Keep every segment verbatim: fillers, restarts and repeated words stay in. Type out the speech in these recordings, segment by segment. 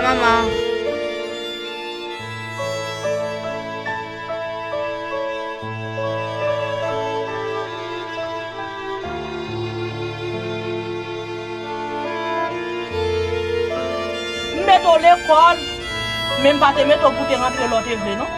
Manman. M mete w lekòl, men m pa te mete w pou te rantre lè w te vle, non.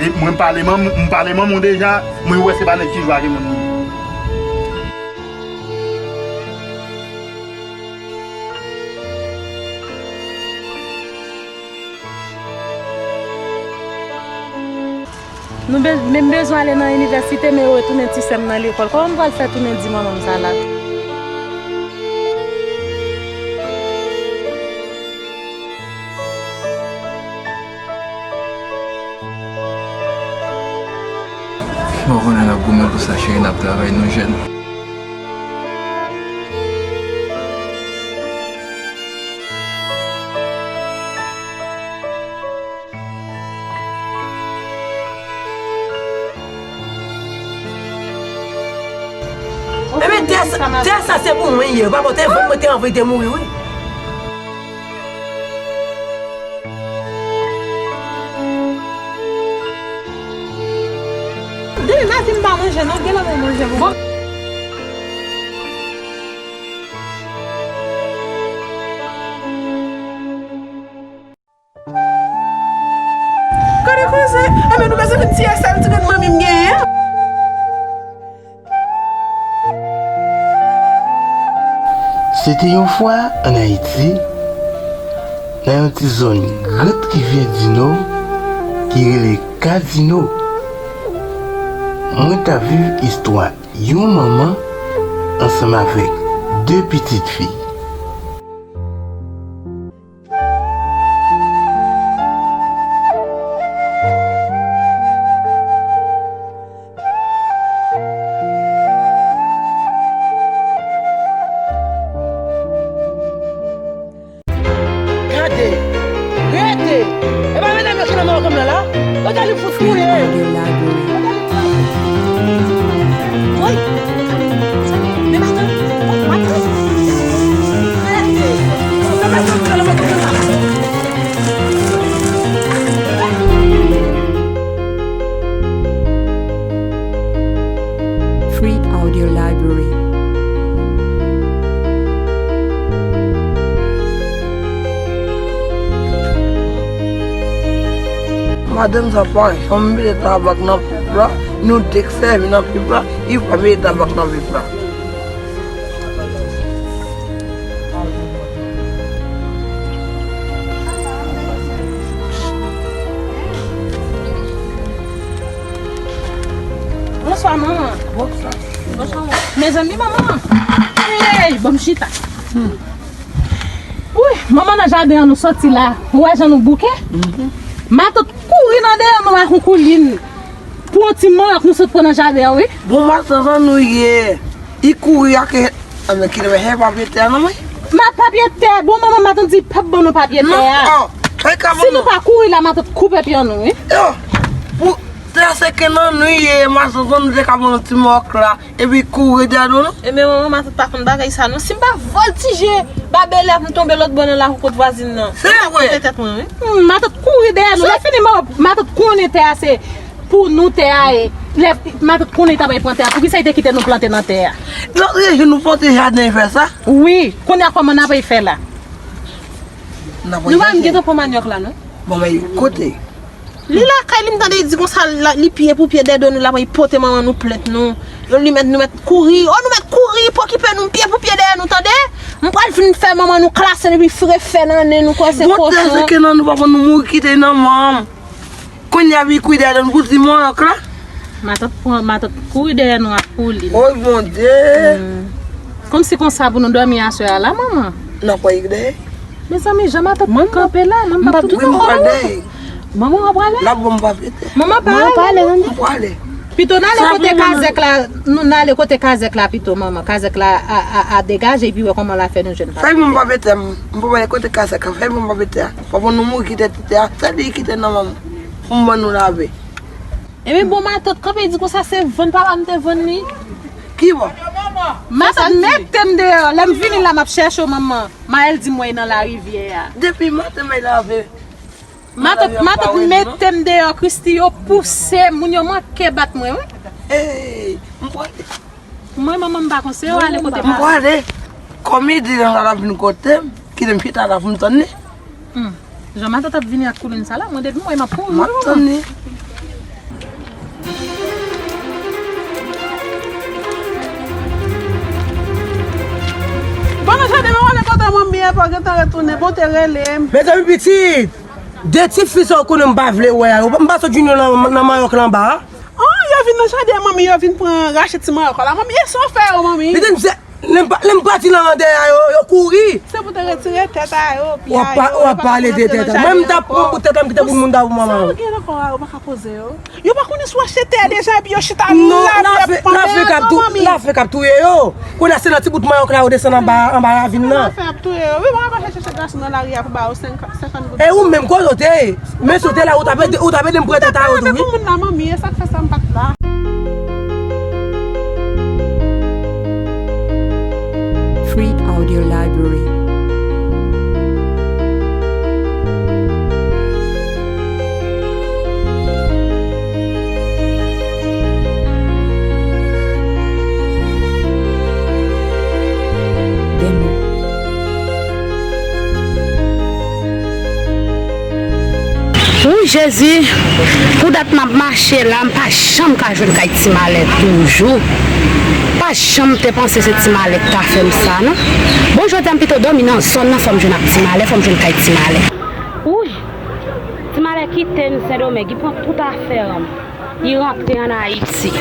E mwen pale manm, m pale manman w deja, mwen wè se pa nèg ki jwe ak moun. Nou be-, men m bezwen ale nan inivèsite, men yo retounen ti sè m nan lekòl. Kòman m pral fè tounen di manman m sa la? Bon, konnen n ap goumen pou sa, cheri, n ap travay, nou jèn. Ebyen, tè sa, tè sa se pou mwen ye. Pa bon, te vann mwen te anvi te mouri, wi. Dili, Nadine pa manje, non, gen lè mwen manje, bon. Gade koze, enben nou bezwen vin tiye sèl ti grenn manmi m genyen an. Se te yon fwa ann Ayiti, nan yon ti zòn Grand Rivière du Nord ki rele Kazino. Mwen t ap viv istwa yon manman ansanm avèk de pitit fi. Gade, rete. E pa medam yo ki nan mawon la la? Gade li fout fouye. Woy. Men matant, matant. Rete. Sa matant, sa matant. Free Audio Library. Madanm sa pa janm mete tabak nan pip la, nou de k sèvi nan pip la, li pa mete tabak nan pip la. Bonswa, manman. Bonswa. Bonswa, manman. Mezanmi, manman. Hey, ban m chita. Wi, manman, nan jaden an nou soti la. Ou wè jan nou bouke? Matant kouri nan deyò nou ak yon koulin. Pou yon ti manyòk nou sot pran nan jaden an, wi. Bon, matant, sa nou ye? Li kouri ak, anben, ki lè fè papye tè a nan men. Ma papye tè, bon, manman, matant di p ap ban nou papye tè a. Non, oh, si nou pa kouri la, matant koupe pye nou, wi. Yo, pou tè a se ke nan nou ye, matant, nou te ka ban nou ti manyòk la, epi kouri dèyè nou, non? Ebyen, manman, matant pa konn bagay sa, non. Si m pa vòltije ba belè pou m tonbe lòt bò nan lakou kot vwazin nan. Se vre. Koupe tèt mwen, wi. Hmm, matant kouri dèyè nou. Lè fini, ma-, matant konnen tè a se pou nou tè a ye. Lè matant konnen li ta bay pran tè a, poukisa li te kite nou plante nan tè a? Lòt rejim nou plante jaden fè sa? Wi, kounye a kòman n ap fè la? Nou pa menm gentan pran manyòk la, non? Bon, men kote? Li lakay li, m tande li di konsa, la, li pye pou pye dèyè do nou, l ap pote manman nou plent nou. Yo, li mèt, nou mèt kouri. O, nou mèt kouri, pokipe nou, pye pou pye dèyè nou, tande? M pral vin fè manman nou klase nou, epi fre fè nan nen nou, kwè se kochon. Bon, tè se ke nan nou pa pou nou mouri kite nan manman. Kounye a vin kouri dèyè nou pou di manyòk la. Matant pran, matant kouri dèyè nou ak koulin. Oy, Bondye! Hmm. Kòmsi konsa pou nou dòmi aswè a la, manman? N ap wè dèyè. Mezanmi, jan matant kanpe la, manman, m p ap tou. Wi, m pral dèyè. Manman, w ap prale? L ap ban m papye tè. Manman, pa ale. M prale. Pito n ale kote kazèk la, nou n ale kote kazèk la pito, manman. Kazèk la a, a, a degaje, epi wè kòman l a fè nou jwenn papye. Fè ban m papye tè, m pa prale kote kazèk la, fè ban m papye tè. Papa nou mouri kite tè a, fè li kite nan manman. pou m ban nou lape. Epi bon, matant kanpe di konsa se vann papa m te vann li. Ki bò? Matant mete m deyò. Lè m vini la, m ap chèche w, manman. Maël di m wè nan larivyè a. Depi maten, m lave. Matant, matant mete m deyò, Christy, yo pouse m, moun yo manke bat mwen, wi. Ey, m prale. Mwen, manman m pa konn se yo ale kote m. M prale. Kòm li di l ap vin kote m, kite m chita la pou m tann li. Hmm. Jan matant ap vini ak koulin sa la, mwen depi m wè m ap kouri. M ap tann li. Bon, nan jaden, mwen wè kote manmi an, pa gentan retounen, bon, te rele m. Mezanmi, pitit, de ti fi sa w konnen m pa vle wè a yo, m pa sot jwenn yo nan, nan manyòk la anba a. Oh, yo vin nan jaden an, manmi, yo vin pran rache ti manyòk la. Manmi, e sa w fè yo, manmi? Li di m se, lè m pa, lè m pati nan dèyè a yo, yo kouri. Se pou te retire tèt a yo, pi a yo, w ap pale de tèt a. Mwen, m t ap pran bout tèt la, m kite bout moun ta pou manman yo. Sa yo gen ankò a yo, pa ka poze yo. Yo pa konnen si w achte tè a deja, epi yo chita la, epi y ap panpe ankò, manmi. Lafe k ap touye yo. Kounye a se nan ti bout manyòk la yo desann anba, anba ravin nan. Lafe ap touye yo. Wi, mwen pa chèche gason nan lari a pou ba yo senkant goud. E ou menm, kote w te ye? Men si w te la, ou t ap ede, ou t ap ede m pran tèt a yo tou, wi. Pou moun nan, manmi, e sa k fè sa m pa t la. Free Audio Library. Demo. Wi, Jezi, pou dat m ap mache la, m pa janm ka jwenn kay Ti Malè toujou. Pa janm te panse se Ti Malè k ta fè m sa, non. Bon, jodi a m pito dòmi nan zòn nan, fò m jwenn ak Ti Malè, fò m jwenn kay Ti Malè. Wi, Ti Malè kite n Sendomeng, li pran tout afè m, li rantre ann Ayiti.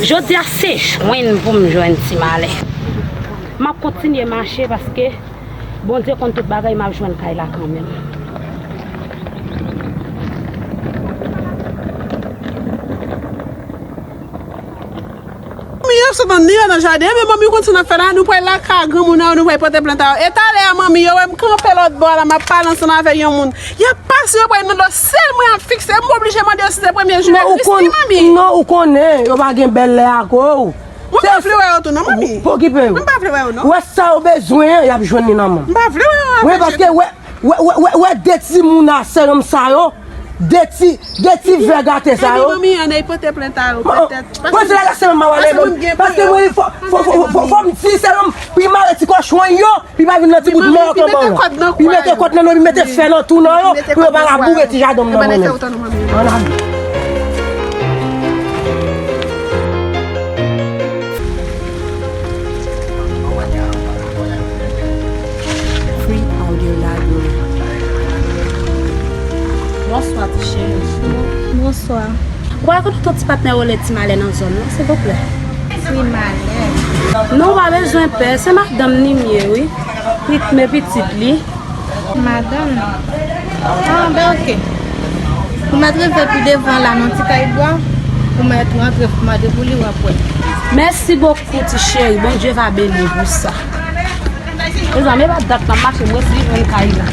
Jodi a se jwenn pou m jwenn Ti Malè. M ap kontinye mache paske Bondye konn tout bagay, m ap jwenn kay la kanmenm. Manmi, yo sot ann deyò nan jaden, men manmi, ou konn sa n ap fè la, nou pral lakay granmoun nan, nou pral pote plent a yo. E talè a, manmi, yo wè m kanpe lòt bò la, m ap pale ansanm avèk yon moun. Y ap pase, yo pral nan do, sèl mwen y ap fikse, m oblije mande yo si se premye jou mèkrisi, manmi. Non, ou konnen, yo pa gen bèl lè ak ou. Mwen pa vle wè yo tou non, manmi. Pokipe yo. Mwen pa vle wè yo non. Ou wè sa yo bezwen an, y ap jwenn li nan men m. Mwen pa vle wè yo. Wi, paske wè, wè, wè, wè, wè de timoun a sèlòm sa yo, de ti, de ti vè gate sa yo. Manmi, ann al pote plent a yo, petèt. Mwen se la sèlman m ap ale, paske mwen, fò, fò, fò, fò, fò m di sèlòm, pi mare ti kòchon yo. Li pa vin nan ti bout mò kanpan la. Li mete kòd nan nou, li mete fè nan tou nan yo, pou yo pa ka boure ti jaden m nan mwen menm. Ann ale. Free Audio Library. Bonswa, ti cheri. Bonswa. Ou pa ka konn yon ti patnè rele Ti Malè nan zòn nan, silvouplè? Ti Malè. Non, ou pa bezwen pè, se madanm li m ye, wi. Pi-, men pitit li. Madanm? Ah, ben, oke. Ou mèt rive pi devan la, nan ti kay bwa. Ou mèt rantre, mande pou li, w ap wè. Mèsi bokou, ti cheri. Bondye va beni w pou sa. Mezanmi, e pa dat m ap mache, m resi jwenn kay la.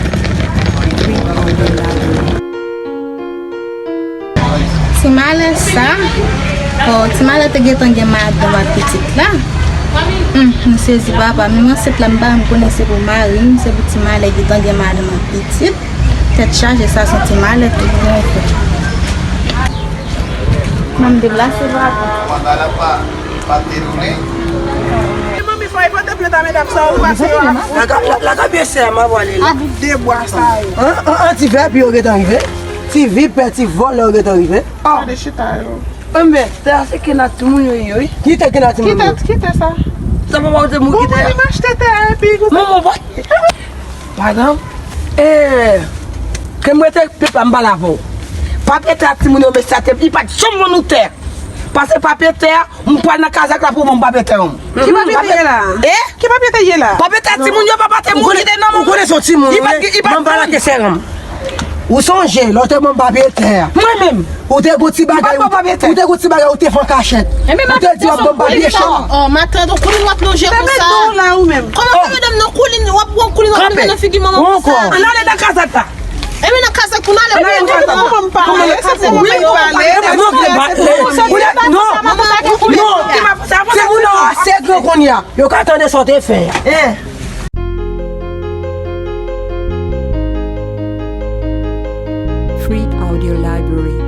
Ti Malè sa, oh, Ti Malè te gentan gen madanm ak pitit la. Hum, m sezi papa, menm ansent la m pa menm konnen se pou mari m, se pou Ti Malè gentan gen madanm ak pitit. Tèt chaje, sa se yon Ti Malè tout bon vre. Ban m deplase papa. Manmi, fò e pote plent a medam sa, ou pase yo a fò. Laga-, la-, lagabye sè a, m ap wale la. A bout de bwa sa yo. An, an, an, ti vè, pi yo gentan rive. Ti vipè, ti vòlè yo gentan rive. Gade chita yo. Enben, tè a se kenat timoun yo ye, wi. Ki tè kenat timoun yo? Ki tè, ki tè sa? Sa papa ou te mou ki tè a? Bon, manmi, m achte tè a, epi manman, pa Madanm, e, ke m rete pep la, m pale avè w. Papye tè a timoun yo, mesye a te, li pa t janm vann nou tè. Pase papye tè a, m pral nan kazèk la pou ban m papye tè a. Ki papye tè ye la? E? Ki papye tè ye la? Papye tè timoun yo, papa te mouri de nan manman. Ou konnen se yon timoun, wi. Ban m pale ak sè a. Ou sonje, lè w te ban m papye tè a. Mwen menm. Ou te gon ti bagay, ou te gon ti bagay, ou te fè an kachèt. Ou te di w ap ban m papye chan. Oh, matant, ou koulin w ap lonje konsa. Kòman fè medam nan koulin, w ap pran koulin w ap mete nan figi manman konsa? Ann ale nan kazèk la. Ebyen, nan kazèk pou n ale. Ebyen, nan kazèk pou n pale. Wi, pou pale. Non, non, non. Se moun nan ase gran kounye a. Yo ka tande sa w te fè a. Free Audio Library.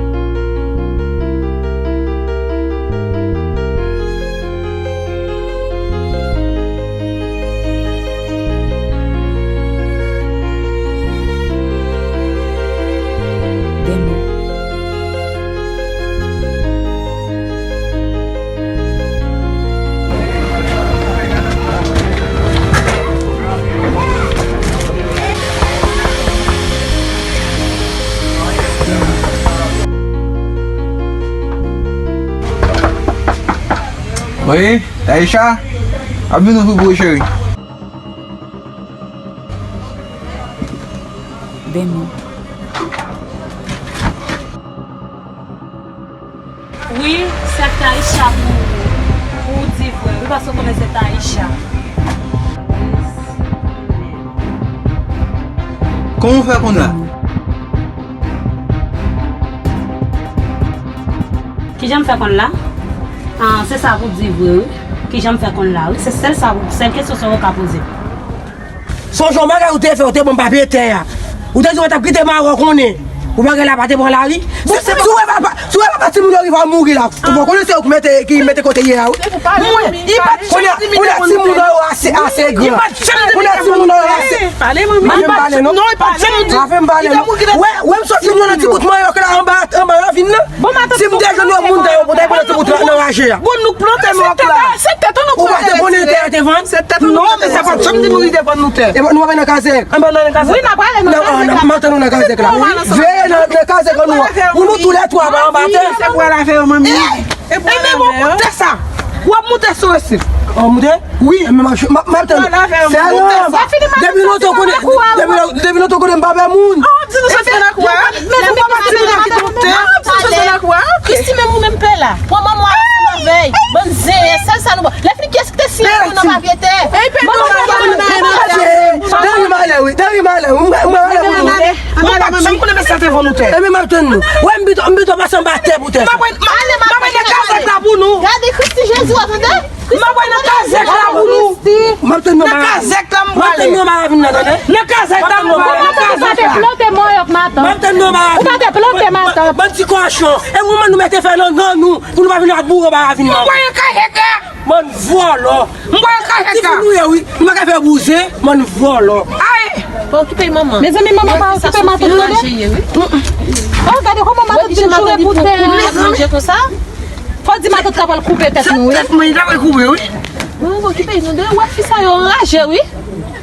Wi, Taïsha, ap vin ouvri pou ou, cheri. Demi. Wi, se ak Taïsha pou, pou w di vre, wi, paske w konnen se Taïsha. Kòman w fè konn la? Kijan m fè konn la? Ah, se sa pou w di vre, wi. Kijan m fè konn la, wi. Se sèl sa, sèl kesyon sa w ka poze. Sonje yon bagay ou te fè, ou te ban m papye tè a. Ou te di w t ap kite mari w konnen. Ou bagay la pa te pran lari. Si, si, si w wè papa, si w wè papa timoun yo rive a mouri la, ou pa konnen se ou ki mete, ki mete kote ye a, wi. Mwen, li pa t janm di m li te ban nou tè. Kounye a, kounye a, timoun yo ase, ase gran. Kounye a, timoun yo ase. Pale, manmi. Pa fè m pale, non. Non, li pa t janm di. Pa fè m pale, non. Wè, wè m sot timoun yo nan ti kout manyòk la anba, anba ravin nan. Si m te jwenn yon moun ta yo, pou ta pran ti bout nan raje a. Bon, nou plante nou ak la. Se tèt nou plante. Ou pa te konnen tè a te vann? Se tèt nou plante. Non, men sa pa t janm di nou li te vann nou tè. E nou pa nan kazèk. Anba nan kazèk. Wi, n ap ale nan kazèk la. M ap tann nou nan kazèk la. Veye nan, nan kazèk an nou an. Pou nou toulètwa pa anba tè. Se pou al avè yo, manmi. E men bon, moute sa. W ap moute sou resif. An moute? Wi. E men m ap, m ap, m ap tann. Sèlman, depi lontan w konnen, depi lon-, depi lontan w konnen m pa pè moun. Di nou sa fè nan kwa. Men nou pa pati nan ki kote. Di nou sa fè nan kwa. Ici même ou même pè la. Pran manman ansanm avèy. Bann zen, sèl sa nou. Lè fini, kiyès ki te siyen pou nou papye tè? Manman pa gen. Deri malè, wi. Deri malè, wi. Mwen, mwen, mwen, mwen. Mwen pa t janm konnen mesye te vann nou tè. E men m ap tann nou. Wè, m pito, m pito pase anba tè pou tè. M ap, m ap, m ap nan kazèk la pou nou. Gade Kristi Jezi, w ap tande? M ap nan kazèk la pou nou. M ap tann nou nan kazèk la, m prale. M ap tann nou nan ravin nan, tande? Nan kazèk la, m prale. Nan kazèk la. Ou pa te plante manyòk, matant. M ap tann nou nan ravin. Ou pa te plante, matant. Bann ti kòchon. E moman nou mete fè nan, nan nou, pou nou pa vin ap boure ba ravin nan. M prale nan kazèk la. Bann vòlò. M prale nan kazèk la. Ti fi nou ye, wi. Nou pa ka fè bouzen, bann vòlò. Ay! Pa okipe manman. Mezanmi, manman pa okipe matant, tande? Oh, gade kòman matant vin joure pou tè. Manje konsa? Fò di matant la pral koupe tèt nou, wi. Tèt mwen, li ta pral koupe, wi. Mwen okipe nou de wè fi sa yo anraje, wi.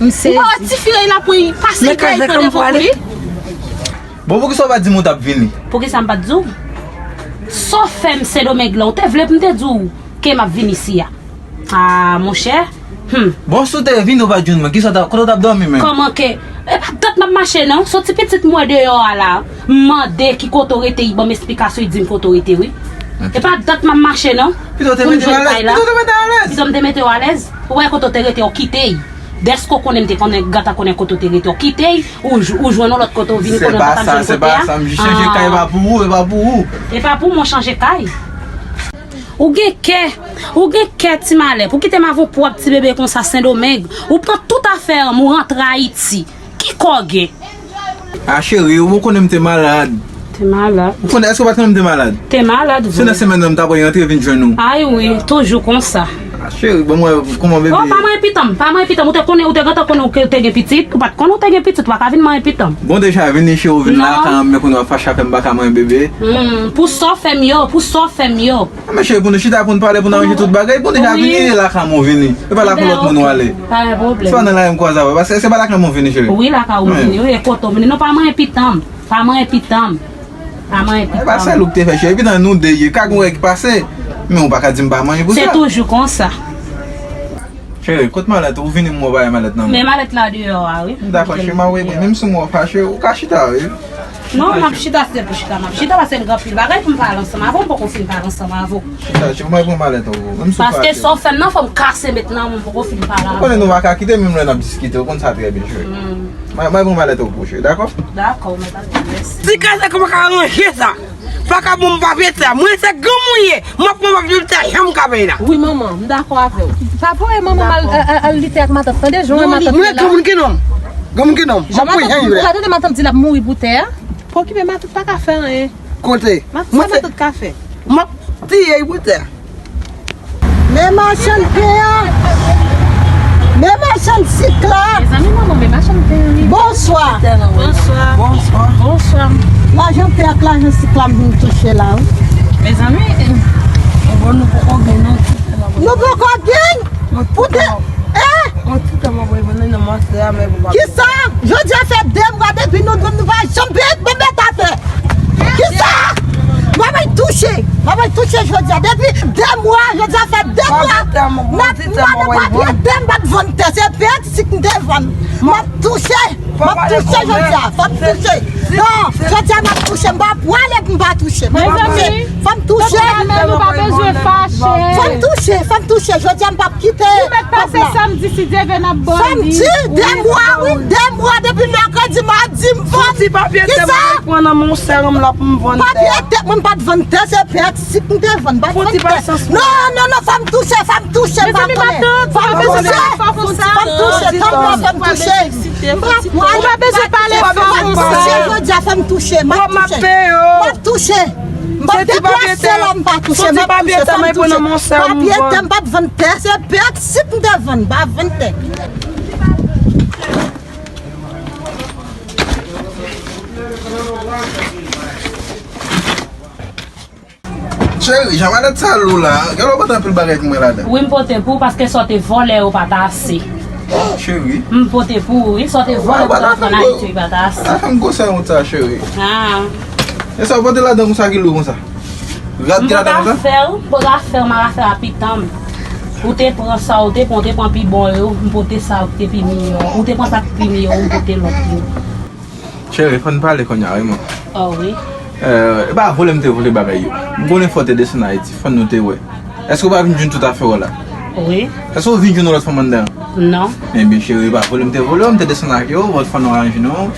M sezi. Ou pa wè ti fi la pran pase kay pran devan pou li. Bon, poukisa w pa di m ou t ap vini? Poukisa m pa t di w? Sa w fè m Sendomeng la, ou te vle pou m te di w ke m ap vin isi a? Ah, monchè. Hmm. Bon, si w te vini, ou pa t jwenn mwen. Kisa w t ap, kote w t ap dòmi menm? Kòman ke? E pa dat m ap mache, non. Se yon ti pitit m wè deyò a la. M mande ki kote w rete, li ban m esplikasyon, li di m kote w rete, wi. Ok. E pa dat m ap mache, non. Pito w te mete w alèz. Pito w te mete w alèz. Pito m te mete w alèz. Ou wè kote w te rete, w kite l. Dèske w konnen m te konnen, gentan konnen kote w te rete, w kite l. Ou, ou jwenn yon lòt kote, w vin konnen w pa t ap jwenn kote a. Se pa sa, se pa sa. M jis chanje kay, e pa pou ou, e pa pou ou. E pa pou mwen chanje kay. Ou gen kè, ou gen kè ti malè. Pou kite m avè yon pwòp ti bebe konsa Sendomeng. Ou pran tout afè m, ou rantre Ayiti. Ki kò w gen? A cheri, ou konnen m te malad. Te malad. Ou konnen, èske w pa t konnen m te malad? Te malad, vre. Se nan semèn nan m ta pral rantre vin jwenn ou. Ay wi, toujou konsa. A cheri, bon, mwen, kòman bebe? Oh, pa manyen pitan m, pa manyen pitan m. Ou te konnen, ou te gentan konnen ou te gen pitit, ou pa t konnen ou te gen pitit, ou pa ka vin manyen pitan m. Bon, deja vini cheri, ou vin lakay mwen, men kounye a w ap fache avè m, m pa ka manyen bebe. Hmm, pou sa w fè m yo, pou sa w fè m yo. Ah, men cheri, pou nou chita, pou nou pale, pou nou aranje tout bagay, bon, deja vini, e lakay mwen ou vini. E pa lakay lòt moun ou ale. Pa gen pwoblèm. Se pa nan lari m kwaze avè w, paske se pa lakay mwen ou vini, cheri. Wi, lakay ou m vini, wi, e kote w vini. Non, pa manyen pitan m. Pa manyen pitan m. Pa manyen pitan m. E pa sèl ou ki te fè, cheri. Pitan nou de ye. Ka gen yon règ ki pase, men ou pa ka di m pa manyen pou sa. Se toujou konsa. Cheri, kot malèt ou? Ou vini m wè w pa gen malèt nan men w. Men malèt la deyò a, wi. Dakò, cheri, m a voye pou ou. Menm si m wè w fache, ou ka chita, wi. Non, m ap chita, se pou chita m ap chita, paske m gen anpil bagay pou m pale ansanm avè w, m poko fin pale ansanm avè w. Chita, cheri, m ap pran malèt ou. Menm si w fache. Paske sa w fè m nan, fò m kase met nan men w, m poko fin pale avè w. Ou konnen nou pa ka kite, menm lè n ap diskite, ou konn sa trè byen, cheri. Hmm. Mwen, mwen pran malèt ou pou cheri, dakò? Dakò, mèt André, mèsi. Ti kazèk ou pa ka ranje sa. Pa ka bon m pa pete a. Mwen se granmoun ye. M ap pran m ap pete a, janm ka peye la. Wi, manman, m dakò avè w. Pa voye manman m al, al, al lite ak matant, tande? Jan wè matant la. Mwen granmoun ki nonm. Granmoun ki nonm. M ap pran jan yo la. Ou pa tande matant di l ap mouri pou tè a? Pa okipe matant, pa ka fè anyen. Kote? Matant, sa matant ka fè? M ap tiye pou tè a. Men machann pen an. Men machann sik la. Mezanmi, manman, men machann pen an, wi. Bonswa. Bonswa. Bonswa. Bonswa. Lajan pen ak lajan sik la m vin touche la, wi. Mezanmi, bon, nou poko gen, non. Nou poko gen? Pou de, eh? Kisa? Jodi a fè de mwa depi nou jwenn nou pa janm peye, bon, met atè. Kisa? Mwen mwen touche. Mwen mwen touche jodi a. Depi de mwa, jodi a fè de mwa. N ap mande papye tè, m pa t vann tè. Se pèt sik m te vann. M ap touche. M ap touche jodi a. Fò m touche. Non, jodi a m ap touche. M pa pwale pou m pa touche. M ap touche. Fò m touche. Mezanmi, nou pa bezwen fache. Fò m touche. Fò m touche. Jodi a m p ap kite. Ou mèt pase samdi, si Dye vle, n ap ba w li. Samdi, de mwa, wi, de mwa depi mèkredi, madi, m vann. Fouti papye tè m pran nan men yon sè m la pou m vann tè. Papye tè, mwen m pa t vann tè, se pèt sik m te vann, m pa t vann tè. Non, non, non, fò m touche, fò m touche, m pa konnen. Fò m touche, fò m touche, tann mwen, fò m touche. M pa pwale. Ou pa bezwen pale fò konsa. Fò m touche jodi a, fò m touche, m ap touche. M ap touche. M p ap deplase la, m pa touche, m ap touche, fò m touche. Papye tè, m pa t vann tè, se pèt sik m te vann, m pa vann tè. Cheri, jan malèt sa lou la, gade w pote anpil bagay pou mwen ladan. Wi, m pote pou ou paske sa w te vòlè yo pa t ase. Cheri. M pote pou ou, wi, sa w te vòlè pou w t ap vann Ayiti yo pa t ase. Pa ta fè m gwosè wont sa, cheri. Ah. E sa w pote ladan konsa ki lou konsa? Rad ki ladan konsa? M pote afè w, m pote afè w, m al afè a pitan m. Ou te pran sa, ou te pran, ou te pran pi bon yo, m pote sa ki te pi miyò. Ou te pran sa ki pi miyò, m pote lòt yo. Cheri, fò n pale kounye a, wi, man. Oh, wi. Eh, e pa vòlè m te vòlè bagay yo. M konnen fò w te desann Ayiti, fann nou te wè. Èske w pa vin jwenn tout afè w la? Wi. Èske w vin jwenn yon lòt fanm anndan? Non. Ebyen, cheri, e pa vòlè m te vòlè yo, m te desann ak yo, lòt fann nou ranje nou.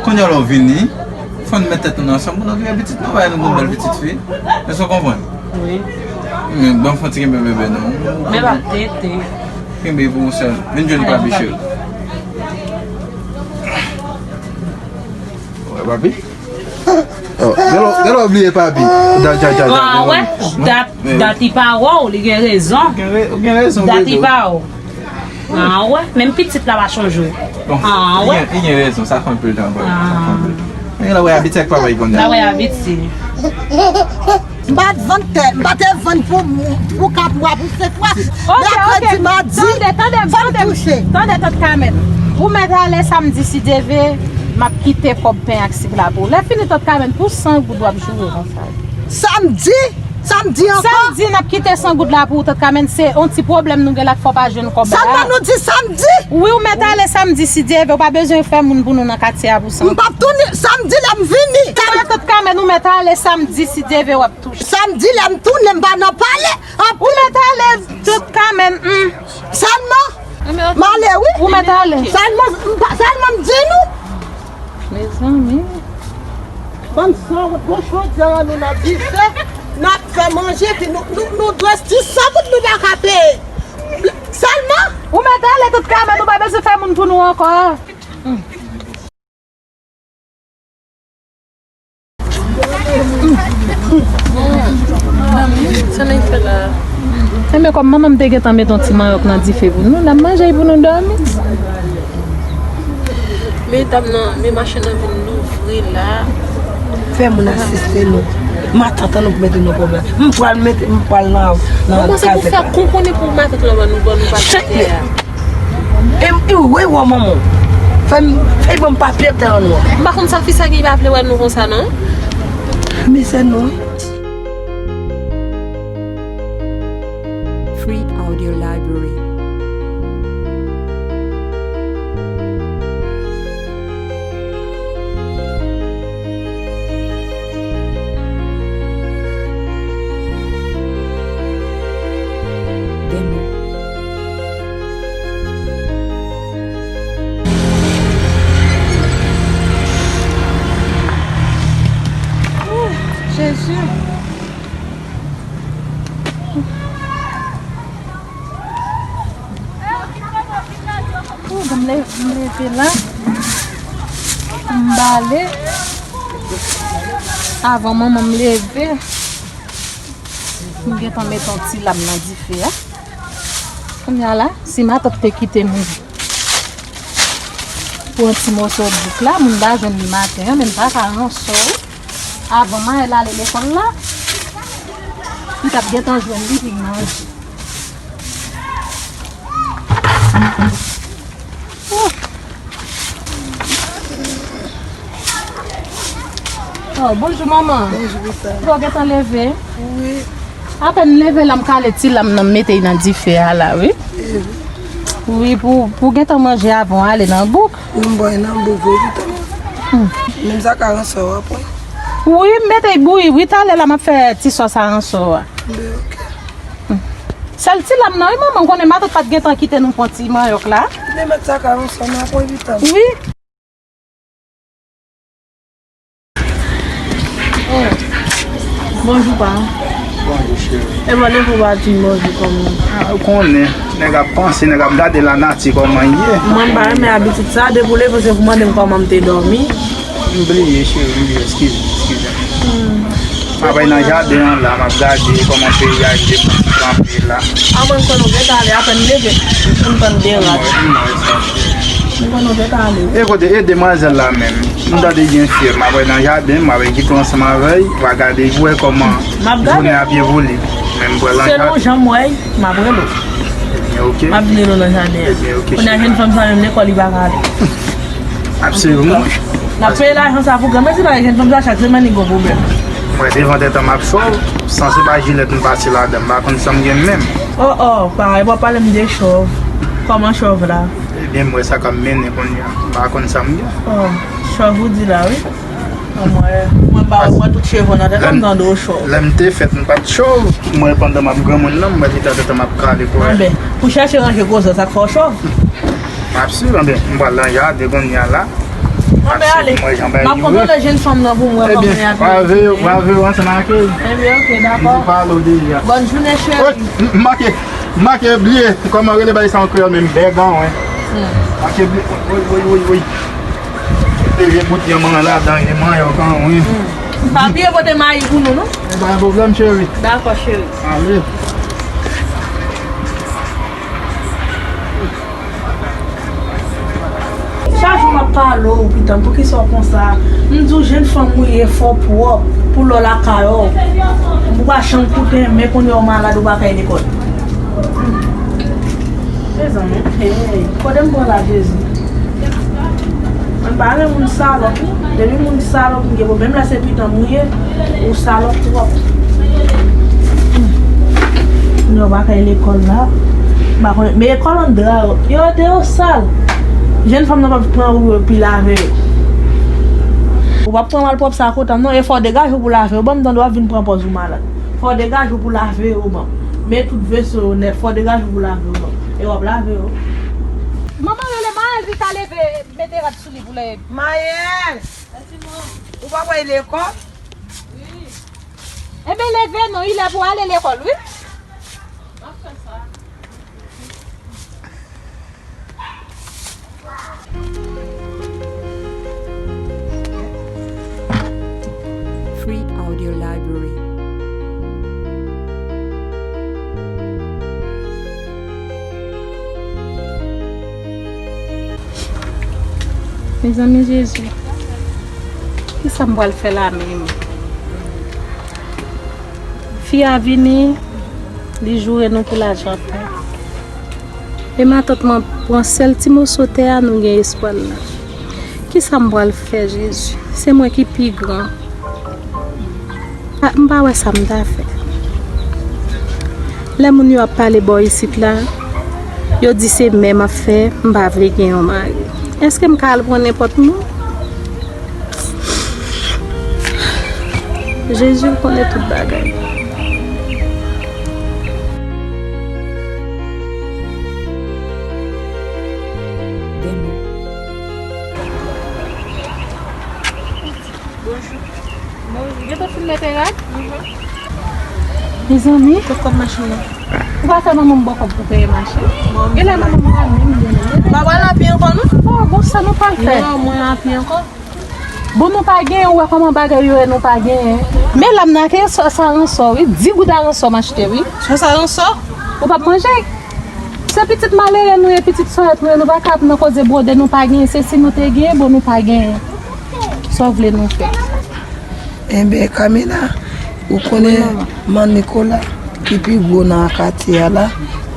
Kounye a la w vini, fann nou met tèt nou ansanm pou nou gen pitit nou, bay nou bon bèl pitit fi. Èske w konprann? Wi. Men, ban m fon ti kenbe bebe non. Men pa tete. Kenbe pou yon sèl. Vin jwenn papi cheri. Wè papi? Oh, gèlè, gèlè bliye papi. Da, da, da, da. Ah, wè, dat, dat li pa wè w, li gen rezon. Ou gen re-, ou gen rezon, dat li pa wè w. Ah, wè, menm pitit la pa chonje w. Bon, ah, wè. Li gen, li gen rezon, sa fè anpil tan, bro. Sa fè anpil tan. Men la wè abitye ak papa li konnen. La wè abitye. M pa t vann tè, m pa te vann pou, pou kat mwa, pou senk mwa. Ok, ok. Mèkredi, madi, tande, tande, fò m touche. Tande, tant Kamèn. Ou mèt ale samdi, si Dye vle, m ap kite kòb pen ak sik la pou ou. Lè fini, tant Kamèn, pou san goud w ap joure konsa. Samdi? Samdi ankò? Samdi, n ap kite san goud la pou ou, tant Kamèn. Se yon ti pwoblèm nou gen la k fè w pa jwenn kòb la. Sèlman nou di samdi? Wi, ou mèt ale samdi, si Dye vle. Ou pa bezwen fè moun pou nou nan katye a pou san goud. M p ap tounen samdi lè m vini. Tant Kamèn, ou mèt ale samdi, si Dye vle, w ap touche. Samdi lè m tounen, m pa nan pale. Ou mèt ale, tant Kamèn, hmm. Sèlman? M ale, wi. Ou mèt ale. Sèlman, m pa, sèlman m di nou. Mezanmi. Bann sanwont, bon, jodi a nou nan dife, n ap fè manje, epi nou, nou, nou dwe di san goud nou pa ka peye. Sèlman? Ou mèt ale, tant Kamèn, ou pa bezwen fè moun pou nou ankò. Sa nèg fè la? Enben, kòm manman m te gentan mete yon ti manyòk nan dife pou nou, n ap manje l pou nou dòmi. Men dam nan, men machann nan vin louvri la. Fè moun asiste nou. Matant an nou pou mete nan pwoblèm. M pral mete, m pral nan, nan kazèk la. Kòman se pou fè konprann pou matant lan ban nou, ban nou pa tè a? E, e, wi, wè manman. Fè m, e ban m papye tè an non. M pa konn sa fi sa ki pa vle wè nou konsa non. Mizè non. Free Audio Library. Demo. Oh, m le-, m leve la. M bale. Avan manman m leve. M gentan met yon ti lam nan dife a. Kounye a la, si matant te kite m pran ti moso bouk la, moun ta jwenn li maten an, men m pa ka ranse w. Avan Maël ale lekòl la, m t ap gentan jwenn li vin manje. Oh. Oh, bonjou, manman. Bonjou, Vita. Bon, gentan leve? Wi. Apèn leve la, m kale ti lam nan, m mete l nan dife a la, wi. Wi, pou, pou gentan manje avan w ale nan bouk. Wi, m pral nan bouk, wi, Vita. Hmm. Menm sa ka ransò a, pran. Wi, m mete l bouyi, wi, talè la, m ap fè ti sòs a ransò a. Ben, ok. Hmm. Sèl ti lam nan, wi, manman, m konnen matant pa t gentan kite nou pran ti manyòk la. Men mèt sa ka ransò a, pran, Vita. Wi. Oh. Bonjou, pa. Bonjou, cheri. E mande pou pa di bonjou kòman. Ah, ou konnen, nèg ap panse, nèg ap gade lanati kòman l ye. Mwen, m pa renmen abitid sa, depi w leve, se pou mande m kòman m te dòmi. M bliye, cheri, m bliye, eskize, eskize. Hmm. M ap nan jaden an la, m ap gade kòman peyi a ye, kanpe la. A mwen, m konn ou gentan ale, apèn leve, m konn deranj. M wè, m wè sa, cheri. M konn ou gentan ale. E kote, e demwazèl la menm? M tande gen fyèv, m ap al nan jaden, m ap ekip ansanm avè l, m ap gade pou wè kòman jounen ap evoliye. Men m pral nan jaden. Selon jan m wè, m ap rele w. Ebyen, ok. M ap vin rele w nan jaden an. Ebyen, ok, cheri. Kounye a, jèn fanm sa menm lekòl li pa ka ale. Absoliman. N ap peye lajan sa pou granmesi, paske jèn fanm sa chak semèn li gon pwoblèm. Mwen, devan tèt an, m ap chòv, san se pa jilèt m pase ladan, m pa konn sa m gen menm. Oh, oh, pa, e pa pale m de chòv. Kòman chòv la? Ebyen, m wè sa k ap mennen kounye a. M pa konn sa m gen. Oh, chòv ou di la, wi. Mwen, mwen pa wè, mwen tout cheve nan tèt, m tande w chòv. Lè m te fèt, m pa t chòv. Mwen, pandan m ap granmoun nan, m wè li ta tèt m ap kale pou wè. Anben, pou chèche ranje koze, sa k fè w chòv. M ap swiv, anben, m pral nan jaden kounye a la. Anben, ale. M ap konprann jèn fanm nan pou m wè kòman y ap ye. Ebyen, pa veye, pa veye ansanm ak li. Ebyen, ok, dakò. M te pale w deja. Bòn jounen, cheri. Wi, m, m manke, m manke bliye kòman rele bagay sa an kreyòl menm, bègan, wi. Hmm. Manke bliye, wi, wi, wi, wi. Te vye bout yanm an ladan, e manyòk an, wi. Hmm. Pa bliye pote mayi pou nou, non? E pa yon pwoblèm, cheri. Dakò, cheri. Ale. Chak jou m ap pale w, Pitan, poukisa w konsa? M di w, jèn fanm ou ye, fò w pwòp, pou lè w lakay ou, ou pa janm koute, men kounye a w malad, ou pa kay lekòl. Mezanmi, hey, kote m pran la, Jezi? Mwen pa renmen moun salòp, wi. Depi moun salòp, m gen pwoblèm la, se Pitan m ye, ou salòp twòp. Yo pa kay lekòl la. M pa konnen, men lekòl an dra yo. Yo deyò sal. Jèn fanm nan p ap pran ou yo epi lave yo. Ou p ap pran malpwòp sa kote m non, e fò w degaje w pou lave yo. Ban m tande w ap vin pran pòz ou malad. Fò w degaje w pou lave yo ban m. Men tout veso yo nèt, fò w degaje w pou lave yo ban m. E w ap lave yo. Manman rele Maël, vin ta leve, mete rad sou li pou lè. Maël! Ou pa pral lekòl? Wi. Enben, leve non, il è pou ale lekòl, wi. M ap fè sa. Free Audio Library. Mezanmi, Jezi, kisa m pral fè la menm? Fi a vini, li joure nou pou lajan pè. E matant mwen pran sèl ti moso tè a nou gen espwa l la. Kisa m pral fè, Jezi? Se mwen ki pi gran. A, m pa wè sa m ta fè. Lè moun yo ap pale bò isit la, yo di se mè m ap fè, m pa vle gen yon mari. Èske m ka al pran nenpòt moun? Jezi, ou konnen tout bagay. Bonjou. Bonjou. Gentan fin mete rad? Mhm. Mezanmi, kote kòb machin nan? Ou pa fè manman m bò kòb pou peye machin? Genlè manman m pa menm gen li. Pa pral anpi ankò non? Oh, bon, sa nou pral fè? Non, mwen anpi ankò. Bon, nou pa genyen, ou wè kòman bagay yo ye, nou pa genyen. Men la m nan ke sa, sa ransò, wi. Di goud a ransò m achte, wi. Sa, sa ransò? Ou p ap manje? Se pitit malere nou ye, pitit sòrèt nou ye, nou pa ka ap nan koze bwode, nou pa genyen. Se si nou te genyen, bon, nou pa genyen. Sa w vle nou fè? Enben, Camila, ou konnen manman Nicolas, ki pi gwo nan katye a la,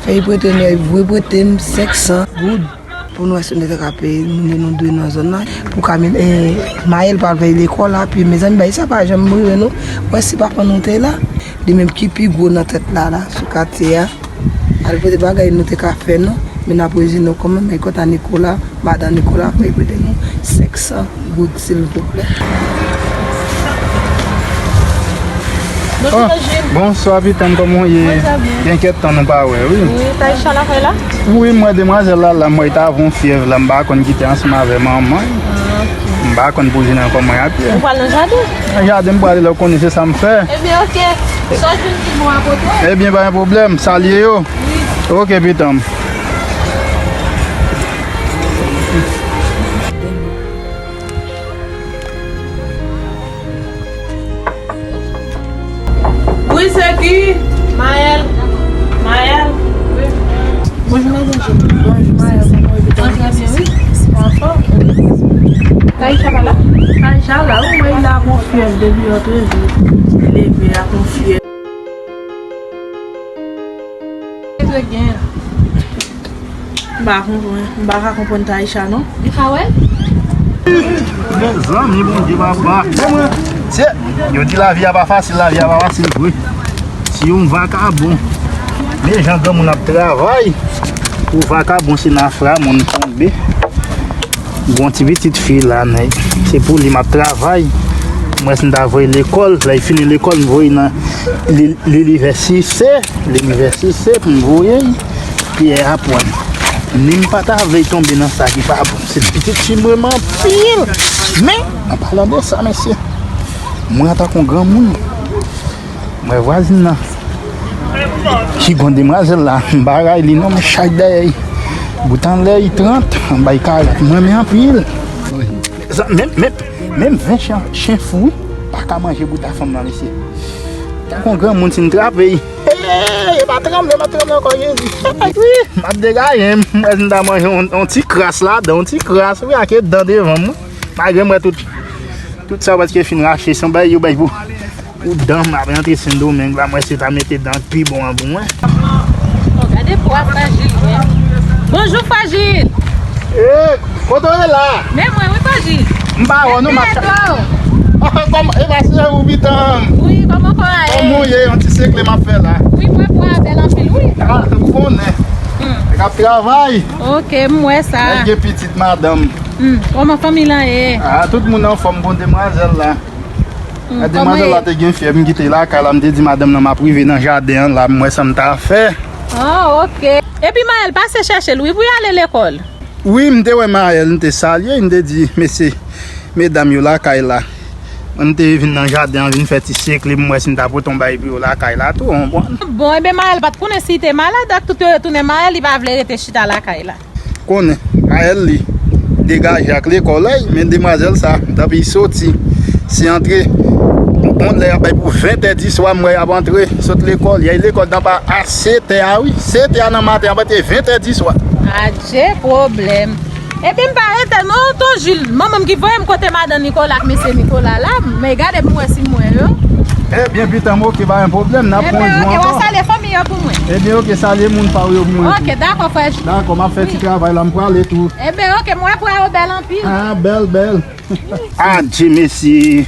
fè li prete nou, li prete m senk san goud. Pou nou wè si nou te ka peye moun yo nou dwe nan zòn nan. Pou Camille, eh, Maël pral fè lekòl la, pi mezanmi, bagay sa pa janm rive nou. Wè si papa nou te la, li menm ki pi gwo nan tèt la, la, sou katye a. Al pote bagay nou te ka fè nou, men n ap rezi nou kòman, men kanta Nicolas, madan Nicolas, fè li prete nou senk san goud, silvouplè. Bonjou, Jules. Bonswa, pitanm, kòman w ye? Mwen trè byen. Gen kèk tan nou pa wè, wi. Wi, Taïcha lakay la? Wi, m wè demwazèl la, la, m wè li t avè yon fyèv la, m pa konn ki te ansanm avè manman l. Ah, ok. M pa konn pou jounen an kòman y ap ye. Ou pral nan jaden? Nan jaden, m prale la, ou konnen se sa m fè. Ebyen, ok. Sa w jwenn ki bon a pote. Ebyen, pa gen pwoblèm, salye yo. Wi. Ok, pitanm. Wi, se ki? Maël. Maël. Wi. Bonjou, madanm. Bonjou, Maël. Kòman w ye? Mwen trè byen, wi. Ou anfòm? Taïcha pa la? Taïcha la, wi, mwen la gon fyèv depi yè twè jou. Li leve ak yon fyèv. Trè byen. M pa konprann, m pa ka konprann Taïcha non. Li ka wè? Mezanmi, Bondye papa. Se, yo di lavi a pa fasil, lavi a pa fasil vre. Si yon vakabon, men jan granmoun ap travay, pou vakabon se nan fra moun tonbe. Gon ti pitit fi la, nèg. Se pou li m ap travay. M wè si m ta voye lekòl. Lè l fini lekòl, m voye nan li- linivèsite. Linivèsite pou m voye l. Pyè aprann. Ni m pa ta vle l tonbe nan sa ki pa bon. Se pitit fi m renmen anpil. Men, an palan de sa, mesye, mwen antanke yon granmoun, m wè vwazin nan ki gon demwazèl la, m pa ray li non, m chay dèyè l. Bout anlè l trant, anba l karant. M renmen anpil. Menm, menm, menm ven chen, chen fou, wi, pa ka manje bout a fanm nan, mesye. Tankou yon granmoun, si m trape l. Hey, e pa tranble, m ap tranble ankò, Jezi. Wi, m ap degaje m. M wè si m ta manje yon, yon ti kras ladan, yon ti kras, wi, ak e dan devan m, wi. Malgre m wè tout, tout sa prèske fin rache, se yon bagay yo bay pou, pou dan m ap rantre Sendomeng la, m wè si yo ta mete dan pi bon an pou mwen. Oh, gade pwa frajil, wi. Bonjou, frajil. Eh, kote w ye la? Men mwen, wi, frajil. M pa wè w non, m ap... Kòman, e pa se ou, pitanm? Wi, kòman kò a ye? Kòman w ye? Yon ti sekle m ap fè la. Wi, mwen pwa bèl anpil, wi. Ah, ou konnen. Hmm. Nèg ap travay. Ok, m wè sa. Nèg gen pitit, madanm. Hmm, kòman fanmi lan ye? Ah, tout moun anfòm, bon demwazèl la. Hmm, demwazèl la te gen fyèv, m kite lakay la, m te di madanm nan m ap rive nan jaden an la, m wè sa m ta fè. Ah, ok. Epi Maël, pase chèche l, wi, pou y ale lekòl. Wi, m te wè Maël, m te salye, m te di, mesye, medam yo lakay la. Mwen, m te vin nan jaden an, vin fè ti sekle, m wè si m ta pote yon bagay pou yo lakay la tou, w konprann? Bon, ebyen, Maël pa t konnen si l te malad, ak tout yo retounen, Maël, li pa vle rete chita lakay la. Konnen, Maël li degaje ak lekòl, ey, men demwazèl sa, tanpri soti, si antre, yon lè y ap bay pou ventè di swa, m wè y ap antre, sot lekòl, y ay lekòl nan pa a setè a, wi, setè a nan maten, ap antre ventè di swa. Adje pwoblèm. Epi m pa rete non, ton Jil, manman m ki voye m kote madan Nikola ak mesye Nikola la, men gade pou m wè si m wè yo. Ebyen, pitanm, ok, pa gen pwoblèm, n ap pran jou ankò. Ebyen, ok, w a salye fanmi yo pou mwen. Ebyen, ok, salye moun pa w yo pou mwen tou. Ok, dakò, frè Jil. Dakò, m ap fè ti travay la, m prale tou. Ebyen, ok, m wè pwa yo bèl anpil. Ah, bèl, bèl. Adje, mesye.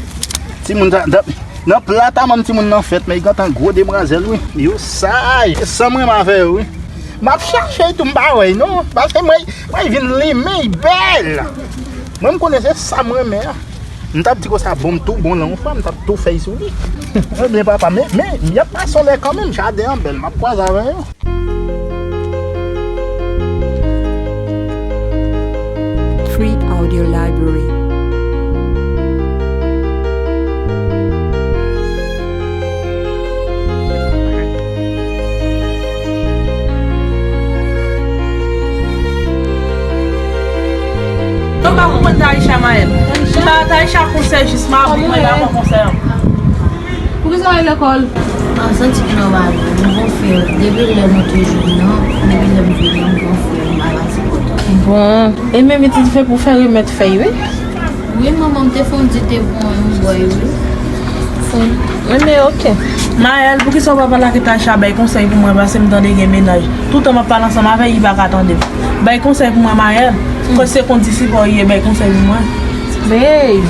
Timoun sa, nan, nan plat a manm timoun nan fèt, men li gentan gwo demwazèl, wi. Yo saj. Sa m renmen avè yo, wi. M ap chache tou, m pa wè l non. Paske mwen, mwen vin limen, li bèl. Mwen, m konnen se sa m renmen an. M t ap di konsa, bon, m tou bon la, yon fwa, m t ap tou fè l sou li. Ebyen, papa, men, men, y ap pase yon lè kanmenm, jaden an bèl, m ap kwaze avè yo. Free Audio Library. Mael. Sa, Taïcha konsèy jis m ap di, mwen pa pran konsèy an. Poukisa w al lekòl? An santi m nòmal, m gon frè. Depi lè nou te jwenn nan, depi lè m vini an, m gon frè, m pa pase pòtan. Bon, e men pitit fè pou fè remèd fèy, wi. Wi, manman, m te fè yon di te pou mwen, m bwè, wi. Enben, ok. Mael, poukisa w pa pale ak Taïcha bay konsèy pou mwen, paske m tande gen mennaj. Toutan m ap pale ansanm avè l, li pa ka tande m. Bay konsèy pou mwen, Mael. Kòm se kondisip ou ye, bay konsèy pou mwen. Babe.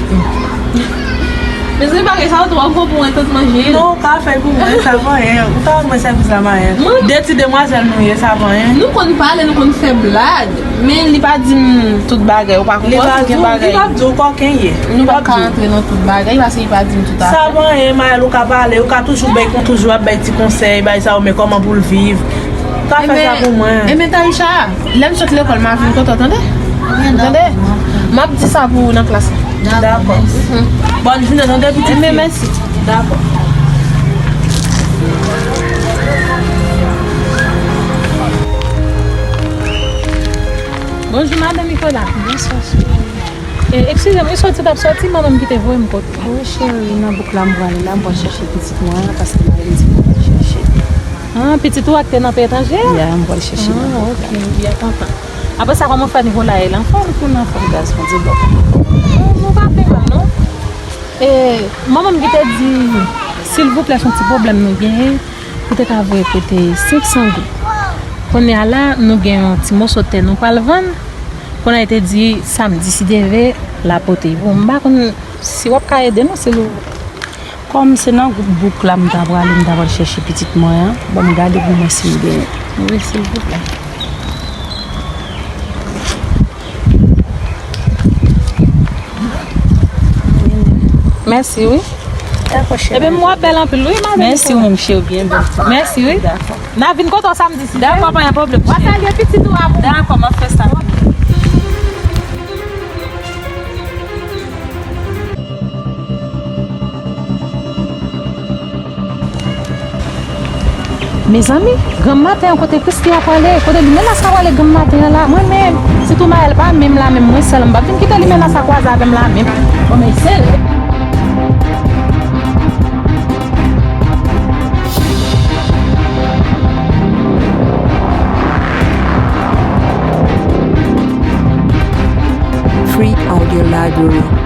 Mezanmi, bagay sa yo twò gwo pou mwen, tout manje. Non, ou ka fè l pou mwen, sa pa anyen. Ou ta rann mwen sèvis la, Mael. De ti demwazèl nou ye, sa pa anyen. Nou konn pale, nou konn fè blag. Men li pa di m tout bagay, ou pa konprann? Li pa di w, li pa di w kòkenn ye. Nou pa ka antre nan tout bagay, paske li pa di m tout afè. Sa pa anyen, Mael, ou ka pale, ou ka toujou bay, toujou ap bay ti konsèy, bay sa yo, men kòman pou l viv. Ou ka fè sa pou mwen. Enben, Taïcha, lè m sot lekòl, m a vin kote w, tande? Tande? M ap di sa pou ou nan klas la. Dakò. Bòn jounen, tande, pitit fi. Enben, mèsi. Dakò. Bonjou, madanm Nicolas. Bonswa, cheri. E, eskize m, wi, soti t ap soti, manman m ki te voye m kote w. Wi, cheri, nan bouk la m prale la, m pral chèche pitit mwen an, paske mari m di m pral chèche. Ah, pitit ou a ki te nan peyi etranje a? Ya, m pral chèche nan bouk la. Ah, ok, m byen kontan. Apre sa, kòman w fè nivo la ye la? Anfòm, tou nan fòm, gaz, Bondye bò. Nou pa pi mal, non? E, manman m ki te di, silvouplè, se yon ti pwoblèm nou genyen, ou te ka voye prete senk san goud. Kounye a la, nou gen yon ti moso tè nou pral vann. Kounye a, li te di, samdi, si Dye vle, l a pote l pou m. M pa konn si w ap ka ede nou, silvouplè. Kòm se nan gwoup bouk la m ta prale, m ta pral chèche pitit mwen an, ban m gade pou mwen si m genyen. Wi, silvouplè. Mèsi, wi. Dakò, cheri. Ebyen, m wè w bèl anpil, wi, madanm. Mèsi, ou menm, cheri, byen bèl tou. Mèsi, wi. Dakò. N a vin kote w samdi, si Dye vle. Dakò, pa gen pwoblèm, cheri. W a salye pitit ou a pou mwen. Dakò, m ap fè sa. Mezanmi, granm maten an, kote Christy a prale? Kote limena sa prale granm maten an la? Mwen menm, sitou Mael pa menm la menm, mwen sèl, m p ap vin kite limena sa kwaze avè m la menm. Bon, men sèl. Free Audio Library.